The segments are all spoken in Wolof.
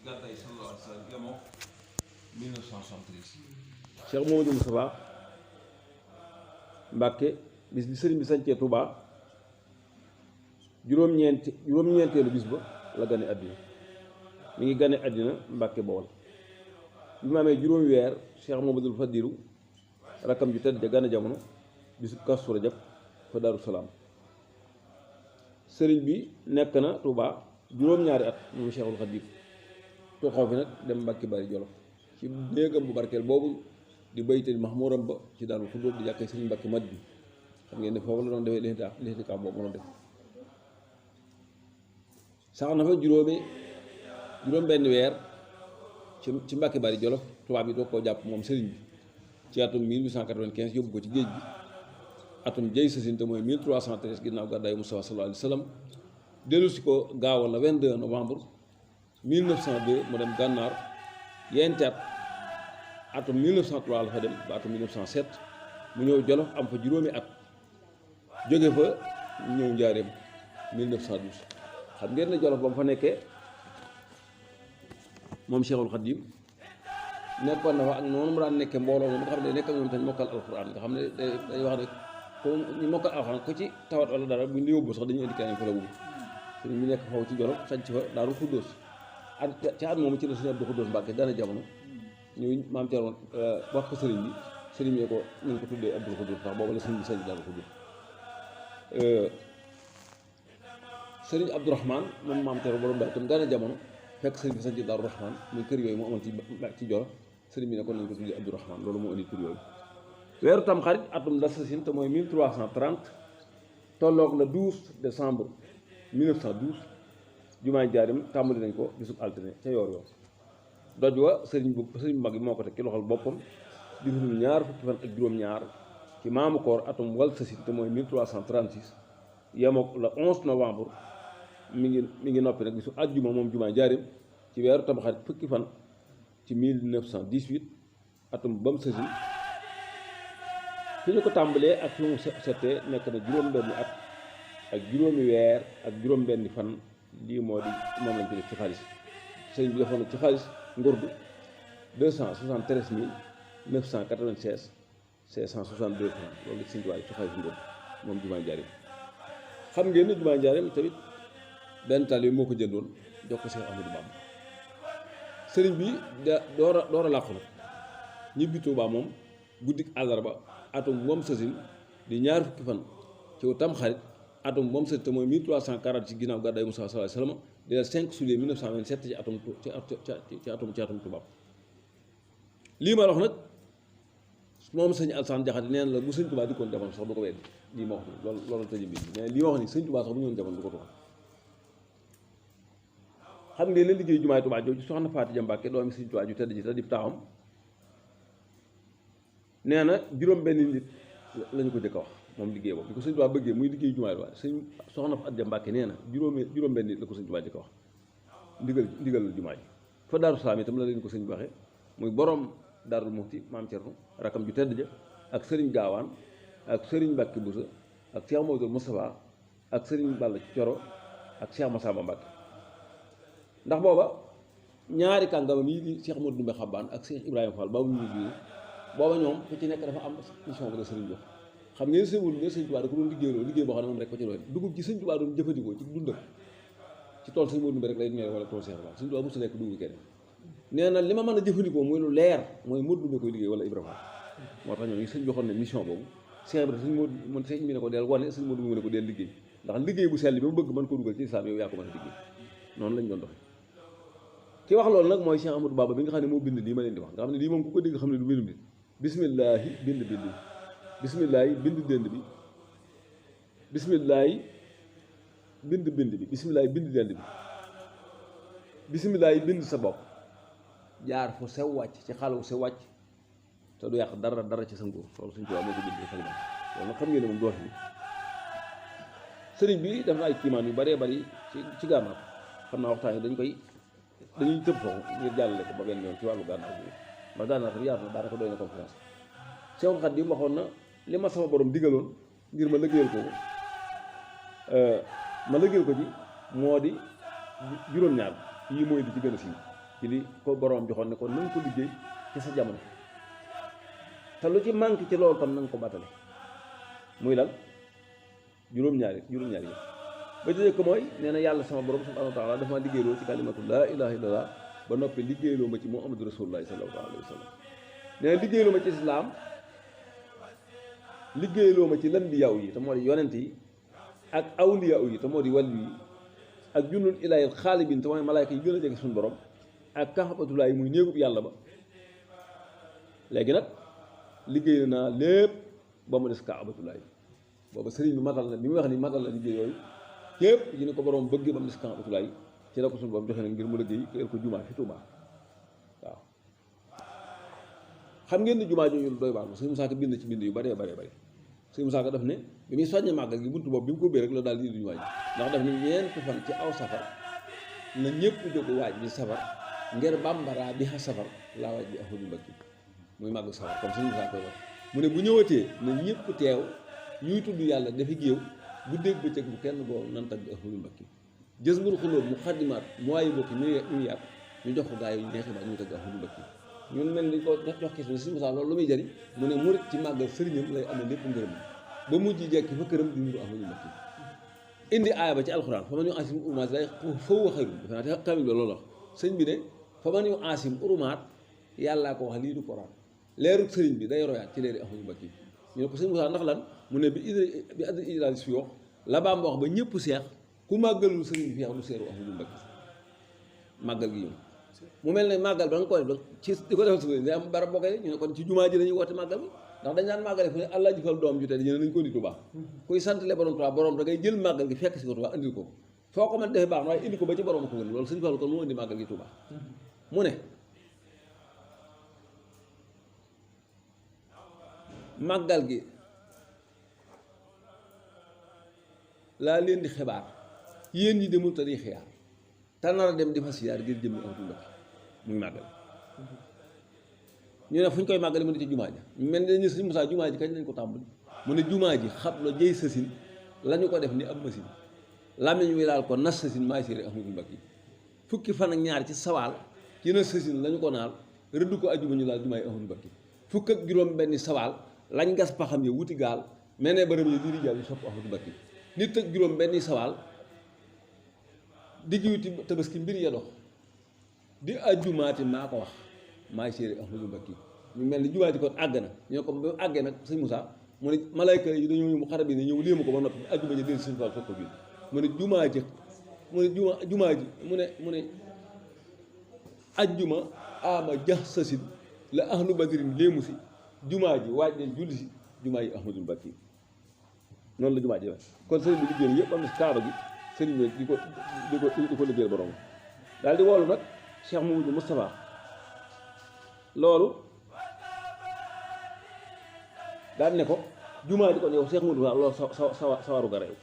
gàddaay sallallahu alayhi wa sallam yemoo 1973. Cheikh Mouhamadou Moustapha Mbàkke bis bi sëriñ bi sañcee Touba juróom-ñeenteelu bis ba la gane àddina mi ngi gane àddina Mbàkke Bawol bi mu amee juróomi weer Cheikh Mouhamadoul Fadilu rakkam ju tedd ja gane jamono bisu Kazu Rajab fa Daaru Salaam sëriñ bi nekk na Touba juróom-ñaari at moom Cheikhul Khadim toxoo fi nag dem Mbàkke Bari Jolof ci néegam bu barkeel boobu di baytal mahmuuram ba ci Daaru Xudoos di jàkkee sëriñ Mbàkke mat bi xam ngeen ne foofu la doon defee lixtikaaf boobu mënoon def sax na fa juróom benn weer ci Mbàkke Bari Jolof tubaab bi doo koo jàpp moom sëriñ bi ci atum 1895 yóbbu ko ci géej gi atum jëy sasin te mooy 1313 ginnaaw gàddaayu Mustafa sallallahu alayhi wa sallam dellu si ko gaawal la 22 novembre 1902 mu dem gànnaar yenti at atum 1903 la fa dem ba atum 1907 mu ñëw Jolof am fa juróomi at jóge fa ñëw njaareem 1912 xam ngeen ne Jolof ba mu fa nekkee moom Cheikhul Khadim nekkoon na fa ak noonu mu daan nekkee mbooloo moom nga xam ne nekk ak ñoom tamit mokkal alxuraan nga xam ne day wax ne ko ñu mokkal alxuraan ko ci tawat wala dara bu ñu yóbbu sax dañuy indi keneen fa la wut sëriñ bi nekk foofu ci Jolof sanc fa Daaru Xuddoos at ci at moomu ci la sëriñ Abdou Xuddoos Mbàkke gane jamono ñu maam Thierno wax ko sëriñ bi ko nañ ko tuddee Abdou Xuddoos ndax boobu la sëriñ bi sanc Daaru Xuddoos sëriñ Abdourahman moom maam Thierno borom daal tam gane jamono fekk sëriñ bi sanc Daaru Rahman muy kër yooyu mu amoon ci Jolof sëriñ bi ne kon nañ ko tuddee Abdourahman loolu moo indi tur yooyu weeru tam xarit atum Dasasin te mooy 1330 tolloog le 12 décembre 1912 jumaay Njaaréem tàmbali nañ ko bisub altine ca yoor yoor doj wa sëriñ bu mag bi moo ko teg ci loxol boppam di dul ñaar fukki fan ak juróom-ñaar ci maamu koor atum wal sasin te mooy 1336 yemook le 11 novembre mi ngi noppi nag bisu àjjuma moom jumaay Njaaréem ci weeru tam xarit fukki fan ci 1918 atum bam sasin fi ñu ko tàmbalee ak fi mu settee nekk na juróom-benni at ak juróomi weer ak juróom-benni fan lii moo di moom lañ ci def ci xaalis sëriñ bi defoon na ci xaalis ngurdu 273 996 562 francs loolu la sëriñ Tuubaa ci xaalis ngurdu moom jumaa Njaaréem xam ngeen ne jumaa Njaaréem tamit benn taalibe moo ko jëndoon jox ko Cheikh Ahmadou Bamba sëriñ bi door a làqu nag ñibbi Tuubaa moom guddik àllarba atum moom sasin di ñaar fukki fan ci tam xarit atum moom sasin te mooy 1340 ci ginnaaw gàddaay Musaa sallallahu alayhi wa sallam di la 5 juillet 1927 ci atum tubaab lii ma wax nag moom sëñ Alsaan Jaxate neen la bu sëñ Tuubaa dikkoon jamono sax du ko weddi lii ma wax ni loolu tëj mbir mais lii ma wax ni sëñ Tuubaa sax bu ñëwoon jamono du ko tuxal xam ngeen ne liggéey jumaay Tuubaa jooju soxna Faati Ja Mbàkke doomi sëñ Tuubaa ju tedd ji te di taawam nee na juróom-benn nit lañu ko jëkk a wax moom liggéey boobu bi ko sëñ Tuubaa bëggee muy liggéey jumaay Tuubaa sëñ soxna Faati Ja Mbàkke nee na juróom-benn nit la ko sëñ Tuubaa jëkk a wax ndigal jumaa ji fa Daaru Salaam itam la leen ko sëñ bi waxee muy borom Daarul Muxti maam Cerno rakam ju tedd ja ak sëriñ Gaawaan ak sëriñ Mbàkke Buso ak Cheikh Mouhamadoul Moustapha ak sëriñ Balla Coro ak Cheikh Massamba Mbàkke ndax booba ñaari kàngamam yi di Cheikh Modou Ndoumbé Xabaan ak Cheikh Ibrahima Fall baabu ñu bi booba ñoom ku ci nekk dafa am mission bu la sëriñ jox xam ngeen sëwul ne sëñ Tuubaa da ko doon liggéey boo xam ne moom rek ko ci doon dugub ci sëñ Tuubaa doon jëfandikoo ci dundam ci tool sëñ Modou Ndoumbé rek lay ñëwee wala tool Cheikh Fall sëñ Tuubaa mosu nekk dugub keneen nee na li ma mën a jëfandikoo mooy lu leer mooy Modou Ndoumbé koy liggéey wala Ibrahima Fall moo tax ñoom sëñ joxoon ne mission boobu Cheikh Ibrahima sëñ bi ne ko deel wane sëñ Modou Ndoumbé ne ko deel liggéey ndax liggéey bu sell bi mu bëgg mën ko dugal ci islam yow yaa ko mën a liggéey noonu lañ doon doxee ci wax loolu nag mooy Cheikh Ahmadou Bamba bi nga xam ne moo bind lii ma leen di wax nga xam ne lii moom ku ko dégg xam ne du mbindum nit bismillaahi bind bismillaahi bind dënd bi bismillaahi bind bi bismillaahi bind dënd bi bismillaahi bind sa bopp jaar fu sew wàcc ci xalu sew wàcc te du yàq dara ci sa nguur loolu suñu tubaab moo ko bind ci xalima loolu nag xam ngeen ne moom dootu bi sëriñ bi def na ay kiimaan yu bëree bëri ci gànnaar xam naa waxtaan yi dañuy tëb foofu ngir jàllale ko ba benn yoon ci wàllu gànnaar bi ndax gànnaar tam yaatu na daanaka doy na conférence Seexul Xadiim waxoon na li ma sama borom digaloon ngir ma liggéeyal ko ci moo di juróom-ñaar yii mooy di ci gën a siiw ci li ko boroom joxoon ne kon na nga ko liggéey ci sa jamono te lu ci manque ci loolu tam na nga ko battale muy lan juróom-ñaari yi ba ci jëkk mooy nee na yàlla sama borom subhanahu wa taala dafa ma liggéeyloo ci kalimatu laa ilaha illallah ba noppi liggéeyloo ma ci muhammadu rasulullahi sallallahu alayhi wa sallam nee na liggéeyloo ma ci islaam liggéeyloo ma ci lambiyaw yi te moo di yonent yi ak awliyaw yi te moo di wàllu yi ak junnul ilaahil xaalibin te mooy malaayka yi gën a jege suñu borom ak kaxabatulaay muy néegub yàlla ba léegi nag liggéey naa lépp ba mu des kaxabatulaay booba sëriñ bi matal na li muy wax ni matal na liggéey yooyu képp yi ne ko borom bëgg ba mu des kaxabatulaay ci la ko suñu borom joxe na ngir mu liggéey kër ko jumaa fi Tuubaa waaw xam ngeen ni jumaa jooju doy baax sëñ Musaa Ka bind ci bind yu bare sëñ Musaa Ka daf ne bi muy soññee màggal gi buntu boobu bi mu ko ubbee rek la daal di jumaa ji ndax daf ne ñeenti fan ci aw safar na ñëpp jóg waaj bi safar ngir bambara bi xa safar laa waaj bi Ahmadu Mbakki muy màgg safar comme sëñ Musaa Ka wax mu ne bu ñëwatee na ñëpp teew ñuy tudd yàlla dafi géew bu dégg bëccëg bu kenn boo nan tagg Ahmadu Mbakki jës mburu xulóob mu xaddimaat mu waayi bokki ñu yaat ñu jox ko gaa yi neexi ba ñu tagg Ahmadu Mbakki ñun mel ni ko jox kis bi sëñ Musaa loolu lu muy jëriñ mu ne murit ci màggal sëriñam lay amee lépp ngërëm ba mujj jekki fa këram di nuru Ahmadu Mbakki indi aaya ba ci alxuraan fa man yu asim urumaat lay foofu xayrun dafa naa kamil ba loolu wax sëñ bi ne fa man yu asim urumaat yàllaa ko wax lii du Koraan leerug sëriñ bi day royaat ci leeri Ahmadu Mbakki ñu ne ko sëñ Musaa ndax lan mu ne bi addi ijlaal si wax la baam wax ba ñëpp seex ku màggalul sëriñ bi feex lu seeru Ahmadu Mbakki màggal gi ñëw mu mel ne màggal ba nga koy def ci di ko defal su day am barab boo koy ñu ne kon ci jumaa ji la ñuy woote màggal bi ndax dañ daan màggale fu ne allah jifal doom ju te dañu ne nañ ko indi Tuubaa kuy santale borom Tuubaa borom da ngay jël màggal gi fekk si ko Tuubaa indil ko foo ko mën defee baax na waaye indi ko ba ci borom ko gën loolu sëñ Fallu kon moo indi màggal gi Tuubaa mu ne màggal gi laa leen di xibaar yéen ñi demul te di xiyaar te nar a dem di fas yaar ngir jëmmi Ahmadu Mbakki muy màggal ñu ne fu ñu koy màggale mu ne ci jumaa ji ñu mel ne ñu sëñ Musaa jumaa ji kañ lañ ko tàmbali mu ne jumaa ji xam la jëy sësin la ñu ko def ni ab machine làmmiñ wi laal ko nas sësin maay séeré Ahmadu Mbakki fukki fan ak ñaar ci sawaal ci nas sësin la ñu ko naal rëdd ko ajjuma ñu laal jumaay Ahmadu Mbakki fukk ak juróom benni sawaal lañ gas paxam ya wuti gaal mel ne bërëm yi di rijaal yu sopp Ahmadu Mbakki nit ak juróom benni sawaal digg wuti tabaski mbir ya dox di ajjumaati maa ko wax maay séeré Ahmadu Mbakki ñu mel ni jumaa ji kon àgg na ñoo ko ba àggee nag sëñ Musaa mu ne malayka yi dañoo ñëw mu xarab yi ne ñëw léemu ko ba noppi ajjuma ji del sëñ Fall soog ko biir mu ne jumaa ji mu ne jumaa ji mu ne ajjuma ama jax sasin la ahlu badrin léemu si jumaa ji waaj leen julli si jumaa yi Ahmadu Mbakki noonu la jumaa ji kon sëriñ bi liggéey yëpp am na si kaaba gi sëriñ bi di ko liggéeyal borom daal di woolu nag Cheikh Mamadou Moustapha loolu daal ne ko jumaa ji kon yow Cheikh Mamadou loolu sa waru ga reew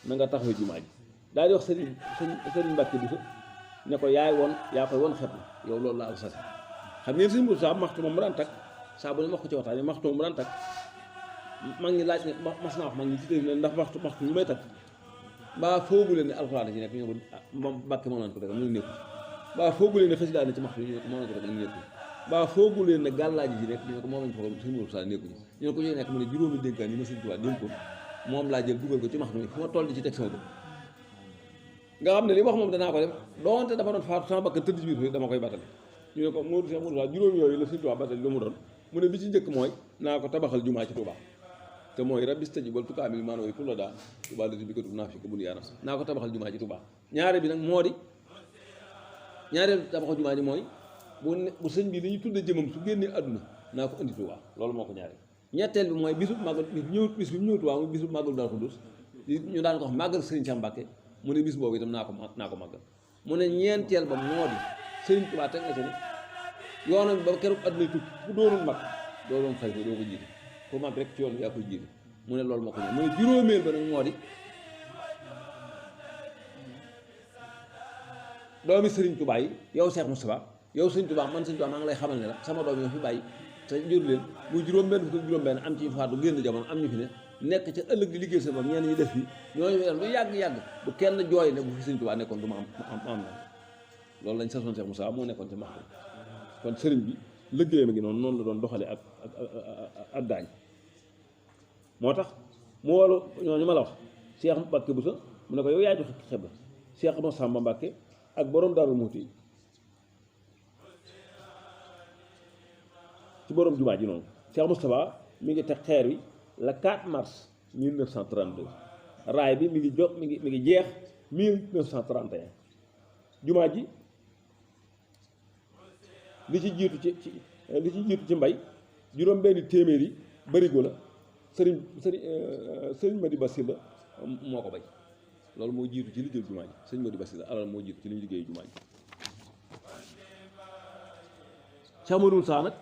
na nga taxawee jumaa ji daal di wax sëriñ Mbàkke bi ne ko yaa koy won xet yow loolu laa am sase xam ngeen sëriñ Moussa maxtu moom mu daan takk saa bu ne wax ko ci waxtaan yi maxtu moom mu daan takk mag ñi laaj ne mas naa wax mag ñi ci tëj ne ndax maxtu ñu may takk mbaa foogu leen ne alxuraan ci nekk ñu ne ko moom Mbàkke moom naan ko def mu ne nekku mbaa foogu leen ne xasida ne ci maxtu ñu ne ko moom lañ ko def mu ne nekku mbaa foogu leen ne gàllaaji ji nekk ñu ne ko moom lañ foog sëriñ Moussa nekku ñu ne ko ñu nekk mu ne juróomi dénkaan yi ma sëriñ Tuubaa dénkoon moom laa jël dugal ko ci maxtu mi fu ma toll di ci teg sama bët nga xam ne li wax moom danaa ko def doonte dama doon faatu sama bakkan tëdd ci biir dama koy battale ñu ne ko Modou Cheikh Modou Fall juróom yooyu la sëriñ Tuubaa battale lu mu doon mu ne bi ci njëkk mooy naa ko tabaxal jumaa ci Tuubaa te mooy rabis taji bal tukaamil maanaam yi la daa Tuubaa la bi ko duf naa fi ko bun yaanam naa ko tabaxal jumaa ci Tuubaa ñaare bi nag moo di ñaareel tabaxal jumaa ji mooy bu sëñ bi li ñu tudde jëmam su génnee àdduna naa ko indi Tuubaa loolu moo ko ñaareel ñetteel bi mooy bisub màggal bis bi mu ñëw Tuubaa mu bisub màggal Daaru Xudoos ñu daan ko wax màggal sëriñ Sam Mbàkke mu ne bis boobu itam naa ko màggal mu ne ñeenteel ba moo di sëriñ Tuubaa teg na ci ne yoonam bi ba keroog àdduna tukki ku doonul mag doo doon xalifa doo ko jiite ku mag rek ci yoon bi yaa koy jiite mu ne loolu moo ko ñëw mu ne juróomeel ba nag moo di doomi sëriñ Tuubaa yi yow Cheikh Moustapha yow sëriñ Tuubaa man sëriñ Tuubaa maa ngi lay xamal ne la sama doom yi ma fi bàyyi te jur leen muy juróom-benn fukk juróom-benn am ci faatu génn jamono am ñu fi ne nekk ca ëllëg di liggéey sa bopp ñenn ñi def fii ñooñu lu yàgg-yàgg bu kenn jooy ne bu fi sëriñ Tuubaa nekkoon du ma am na loolu lañ sasoon Cheikh Moussa moo nekkoon ci max bi kon sëriñ bi liggéeyam gi noonu la doon doxale ak daañ moo tax mu woolu ñooñu ma la wax Cheikh Mbacke Boussa mu ne ko yow yaay joxe xeb la Cheikh Massamba Mbacke ak borom Daaru Muxti ci borom jumaa ji noonu Cheikh Moustapha mi ngi teg xeer wi le 4 mars 1932 raay bi mi ngi jeex 1931 jumaa ji li ci jiitu ci mbay juróom benn téeméeri barigo la sëriñ Madi Basila moo ko bay loolu moo jiitu ci liggéey jumaa ji sëriñ Madi Basila alal moo jiitu ci li ñu liggéey jumaa ji camarul saa nag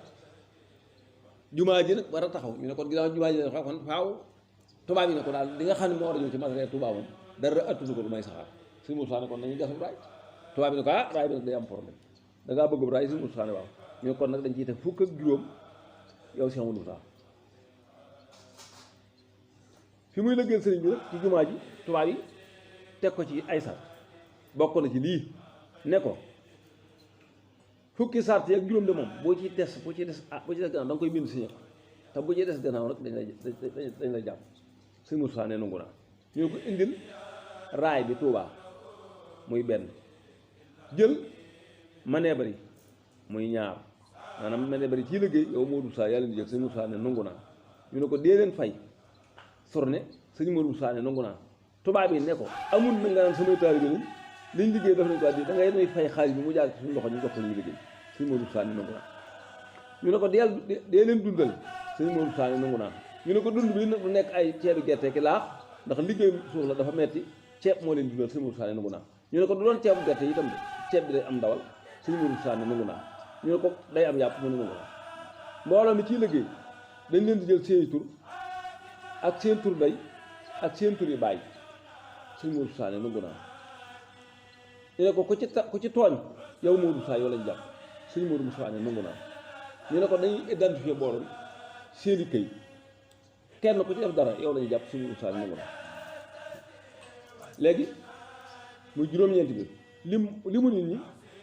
jumaa ji nag war a taxaw ñu ne kon ginnaaw jumaa ji nag kon faaw tubaab yi ne ko daal li nga xam ne moo war a ñëw ci matériel tubaab moom dara attunu ko du may saxaar sëriñ Moussa ne kon nañu gasum raay tubaab yi ne ko raay bi nag day am problème da ngaa bëgg raay sëriñ Moussa ne waaw ñu ne kon nag dañ ciy def fukk ak juróom yow Cheikh Moussa fi muy lëggeel sëriñ bi nag ci jumaa ji tubaab yi teg ko ci ay sart bokk na ci lii ne ko fukki sart yi ak juróom de moom boo ci des gannaaw da nga koy bind signé ko te bu ci des gannaaw nag dañ lay jàpp sëriñ Moussa ne nangu naa ñu ne ko indil raay bi Touba muy benn jël maneebari muy ñaar maanaam maneebari ci liggéey yow Modou Sa yàlla di jël sëriñ Moussa ne nangu naa ñu ne ko dee leen fay sorne sëñ Modou Sa ne nangu naa tubaab yi ne ko amul na nga naan samay taalibe bi liñ liggéey daf nañ ko addi da ngay nuy fay xaalis bi mu jaar ci suñu loxo ñu jox ko ñu liggéey sëñ Modou Sa ne nangu naa ñu ne ko dee leen dundal sëñ Modou Sa ne nangu naa ñu ne ko dund bi nag du nekk ay ceebi gerte ki laax ndax liggéey suuf la dafa metti ceeb moo leen dundal sëñ Modou Sa ne nangu naa ñu ne ko du doon ceebu gerte yi itam de ceeb bi day am ndawal sëñ Modou Sa ne nangu naa ñu ne ko day am yàpp mu ne nangu naa mbooloo mi ciy liggéey dañ leen di jël seeni tur ak seen tur day ak seen tur yi bàyyi sëñ Modou Sa ne nangu naa ñu ne ko ku ci tooñ yow Modou Sa yow lañ jàpp sëñ Modou Sa ne nangu naa ñu ne ko dañuy identifier booloo seeni këy kenn ku ci def dara yow lañu jàpp sëñ Modou Sa ne nangu naa léegi muy juróom-ñeenti bi limu nit ñi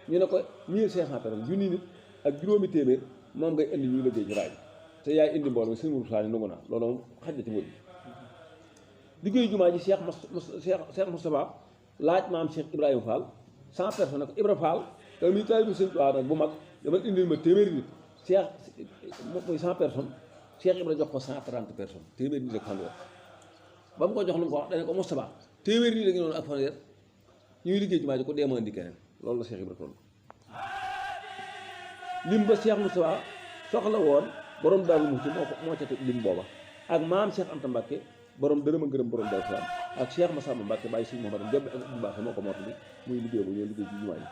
ñu ne ko 1500 personnes junni nit ak juróomi téeméer moom ngay indi ñuy liggéey ci raay bi te yaay indi mbooloo mi sëñ Modou Sa ne nangu naa loolu moom xaj na ci wëj liggéeyu jumaa ji Cheikh Moustapha laaj maam Cheikh Ibrahima Fall 100 personnes ne ko Ibra Fall te muy taalibu sëñ Tuubaa nag bu mag dama indil ma téeméeri nit Cheikh muy 100 personnes Cheikh Ibrahima jox ko 130 personnes téeméeri nit ak fanweer ba mu ko jox lu mu ko wax dane ko Moustapha téeméeri nit ak noonu ak fanweer ñuy liggéey jumaa ji ko deema indi keneen loolu la Cheikh Ibrahima toll lim ba Cheikh Moustapha soxla woon borom Daaru Muxti moo ca lim booba ak maam Cheikh Anta Mbacke borom dërëm a ngërëm borom Daaru Salaam ak Cheikh Massamba Mbacke bàyyi si Mouhamadou Diop ak bu baax moo ko mottali muy liggéey bu ñoo liggéey ci jumaa ji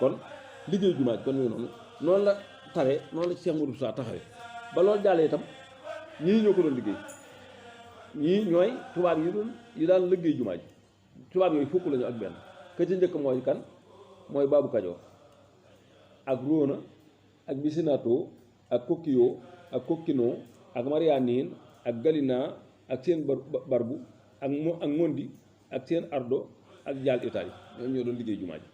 kon liggéey jumaa ji kon yooyu noonu la tare noonu la ci Cheikh Modou Sa taxawee ba loolu jàllee itam ñii ñoo ko doon liggéey ñii ñooy tubaab yi daan liggéey jumaa ji tubaab yooyu fukk lañu ak benn ka ca njëkk mooy kan mooy Babou Kajoor ak Róona ak Bisinato ak Kokkiyo ak Kokkino ak Marianine ak Galina ak seen barbu ak Mondi ak seen ardo ak jaal Italie ñoom ñoo doon liggéey jumaa ji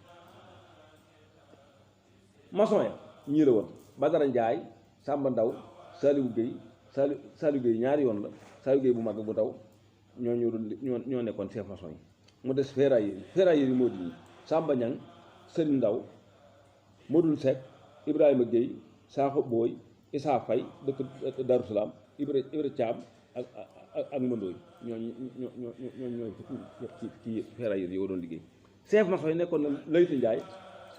maçon ya ñii la woon Badara Njaay Samba Ndaw Saliou Gueye Saliou Gueye ñaari yoon la Saliou Gueye bu mag bu ndaw ñoo nekkoon chef maçon yi mu des ferrailleurs yi moo di ñi Samba Ñang Sëriñ Ndaw Modou Seck Ibrahima Gueye Sakho Boy Issa Faye dëkk Darou Salaam Ibra Thiam ak Mandooy ñooy ci ferrailleurs yi doon liggéey chef maçon yi nekkoon na Laytu Njaay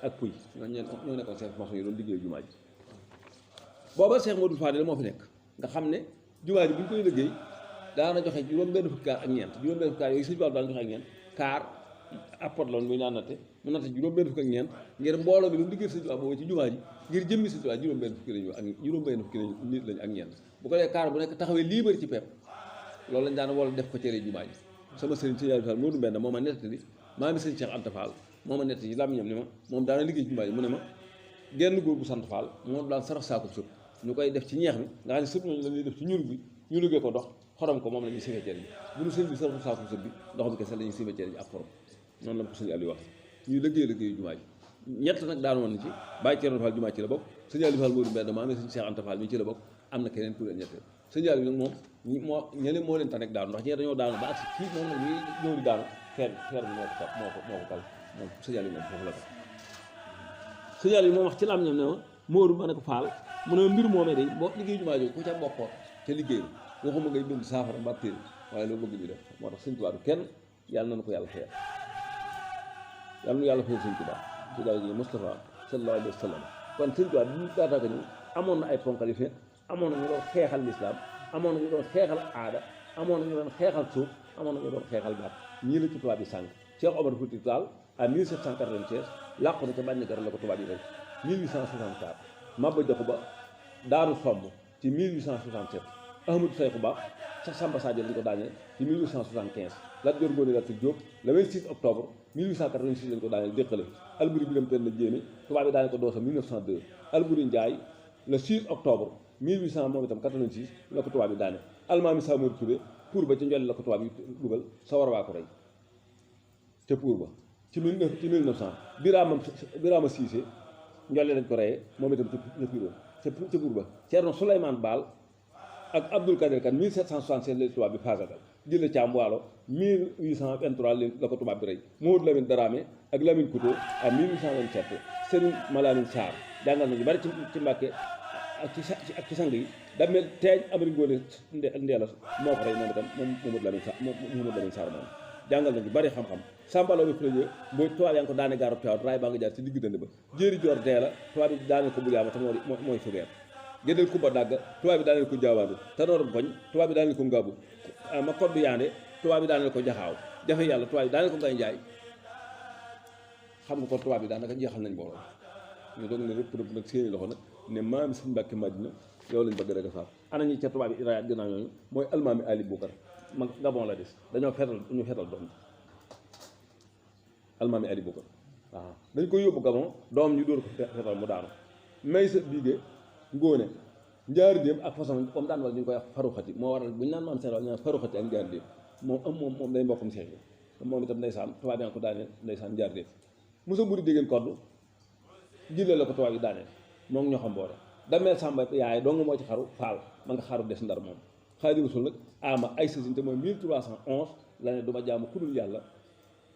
ak Puy ñoo nekkoon chef maçon yi doon liggéey jumaa ji booba Cheikh Modou Fadel moo fi nekk nga xam ne jumaa ji bu ñu koy liggéey daana joxe juróom-benn fukki kaar ak ñeent juróom-benn fukki kaar yooyu sëñ Fallu daan joxe ak ñeent kaar apport la woon muy naan natte mu natte juróom-benn fukki ak ñeent ngir mbooloo bi lu mu liggéey sëñ Fallu boobu ci jumaa ji ngir jëmmi sëñ Fallu juróom-benn fukki nit lañu ak ñeent bu ko dee kaar bu nekk taxawee lii bëri ci pepp loolu lañ daan wala def ko cere jumaa ji sama sëriñ sëñ Fall Modou Mbenda moo ma nettali maa mi sëñ Cheikh Anta Fall moo ma nettali làmmiñam ni ma moom daana liggéey jumaa ji mu ne ma genn góor bu sant Fall moom daan sarax saako sëpp ñu koy def ci ñeex mi nga xam ne sëpp ñooñu la ñuy def ci ñuul bi ñu liggéey ko dox xorom ko moom la ñuy sife cere ji bu ñu sëñ bi sarfu saaku sëb bi ndox mi kese la ñuy sife cere ji ak xorom noonu la ko sëñ Aliou wax ñuy liggéeyu jumaa ji ñett nag daan woon na ci bàyyi Ceerno Fall jumaa ci la bokk sëñ Aliou Fall Modou Mbedd maa ngi sëñ Cheikh Anta Fall mi ci la bokk am na keneen ku leen ñetteel sëñ Aliou nag moom ñeneen moo leen tax rek daanu ndax ñee dañoo daanu ba ak si kii moom nag ñuy ñëw di daanu xeer bi moo ko kal moom sëñ Aliou moom foofu la tax sëñ Aliou moom wax ci lam ñam ne ma Modou ma ne ko Fall mu ne mbir moomee day boo liggéey jumaa ji ku ca bokkoo ca liggéey waxuma ngay bind saafara mbaa téere waaye loo bëgg ñu def moo tax sëñ Tuubaa du kenn yàlla na ko yàlla fayal yàlla nu yàlla fayal sëñ Tuubaa ci daal gi Moustapha sallallahu alayhi wa sallam kon sëñ Tuubaa bi daataa ko ñëw amoon na ay ponkal yu fi amoon na ñu doon xeexal lislaam amoon na ñu doon xeexal aada amoon na ñu doon xeexal suuf amoon na ñu doon xeexal baat ñii la ci tubaab yi sànq Cheikh Omar Fouti Tall à 1796 làqu na ca bànni gar la ko tubaab yi rek 1864 Maba Jaxu Ba Daaru Somb ci 1867 Ahmadou Sayxu Ba sa Samba Sadio li ko daanee ci 1875 Lat Joor Ngoone Latyr Diop le 26 octobre 1886 lañ ko daaneel déqale Alburi Biram Penn Jéeme tubaab yi daane ko doosa 1902 Alburi Njaay le 6 octobre 1800 moom itam 86 la ko tubaab yi daane Almaami Samori Touré pour ba ci njolli la ko tubaab yi dugal sa war waa ko rey ca pour ba ci 1900 Birama Cissé njolli lañ ko reyee moom itam ca pour ba Ceerno Souleymane Baal ak Abdoul Kader Kane 1767 la tubaab bi faagagal jële Caam Waalo 1823 la ko tubaab bi rey Mamadou Lamine Dramé ak Lamine Couto à 1827 Serigne Malamine Sarr jàngal nañu bari ci Mbàkke ak ci sang yi damel teeñ Amari Ngoone Ndeela moo ko rey moom itam moom Mamadou Lamine Sarr moom jàngal nañu bari xam-xam sàmbaloo bi préjé booy tubaab yaa ngi ko daane gaaru tubaab raay baa nga jaar ci digg dënd ba jéeri joor dee la tubaab yi daane ko Buliyaama te mooy sugeer gédeel Kumba Dàgg tubaab bi daaneel ko Jaawaandu Tanoor Boñ tubaab bi daaneel ko Ngaabu ma koddu Yaande tubaab bi daaneel ko Jaxaaw jafe yàlla tubaab bi daaneel ko Ngay Njaay xam nga kon tubaab bi daanaka jeexal nañ booloo ñu doog ne rëpp nag seeni loxo nag ne maami Sëñ Mbàkke Madina yow lañ bëgg rek a faat ana ñi ca tubaab yi rayaat gannaaw ñooñu mooy almaami Ali Bukar ma Gabon la des dañoo fetal doom almaami Ali Bukar waaw dañ ko yóbbu Gabon doom ñu dóor ko fetal mu daanu may sa biige Ngóone njaari déem ak façon comme daan wala ñu koy wax faruxati moo waral bu ñu naan maam seen wala ñu naan faruxati ak njaari déem moom day mbokkam seex bi moom itam ndeysaan tubaab yi ko daaneel ndeysaan njaari déem mosa mburi déggeen koddu jille la ko tubaab yi daaneel moom ñoo xam boole dameel sàmba yaay dong moo ci xaru faal ma nga xaru des ndar moom Xaadimu Rasuul nag ama ay sësin te mooy 1311 la ne duma jaamu ku dul yàlla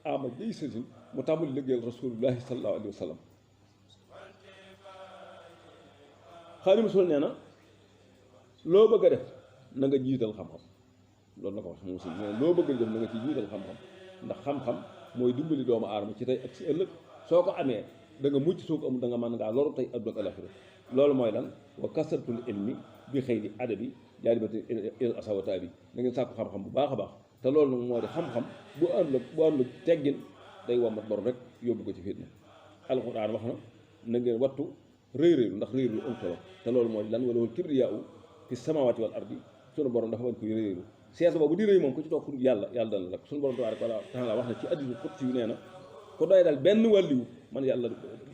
ama jëy sësin mu tàmbali liggéeyal rasulullahi sallallahu alayhi wa sallam Xaadimu Rasuul nee na loo bëgg a def na nga jiital xam-xam loolu la ko wax moom si nee na loo bëgg a def na nga ci jiital xam-xam ndax xam-xam mooy dimbali doomu aadama ci tey ak si ëllëg soo ko amee da nga mucc soo ko amul da nga mën ngaa loru tey àdduna ak alaxira loolu mooy lan wa kasratul ilmi bi xëyri adabi jaalibati il asawata bi da ngeen sàkku xam-xam bu baax a baax te loolu nag moo di xam-xam bu ànd teggin day wommat borom rek yóbbu ko ci fitna alxuraan wax na ngeen wattu réy-réylu ndax réy-réylu am solo te loolu mooy lan wala wal kibriyaa u fi samawati wal ardi sunu borom dafa bañ koy réy-réylu sees boobu di réy moom ku ci toog yàlla dana la sunu borom tabaaraka wa taala wax na ci hadiisu qudsi yu nee na ko doy daal benn wàlliwu man yàlla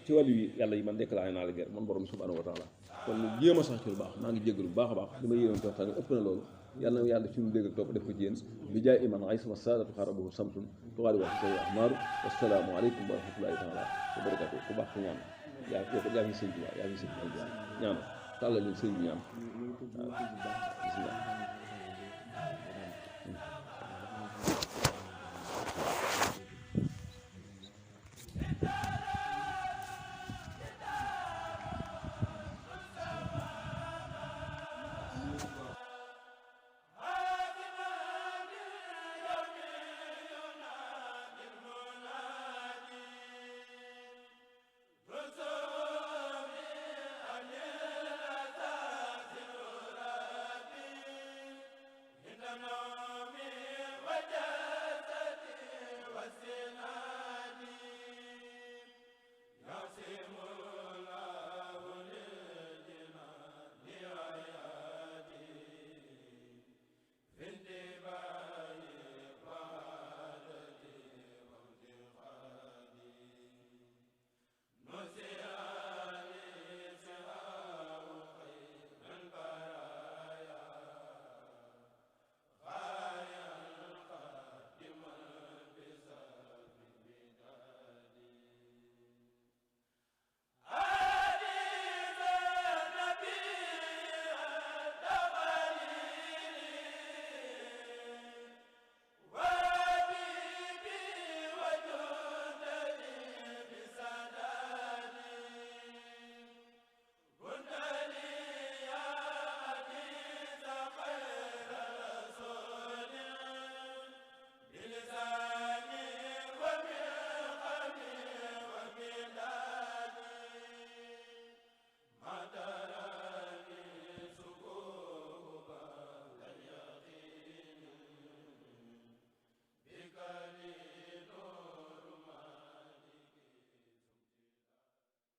ci wàlliwu yi yàlla yi man déclaré naa la guerre man borom subhanahu wa taala kon ñu jéem a sax ci lu baax maa ngi jéggalu bu baax a baax li ma yéenoon ci waxtaan ëpp na loolu yàlla na yàlla ci ñu dégg topp def ko ci yéen bi jaay iman ay sama saadatu xarabu samsun tuwaari wax say ahmaaru wasalaamu aleykum wa rahmatullahi taala wa barakatu ku baax ku ñaan yaa fi sëñ bi yaa fi sëñ bi ñaan tàllal leen sëñ bi ñaan waaw bismillah no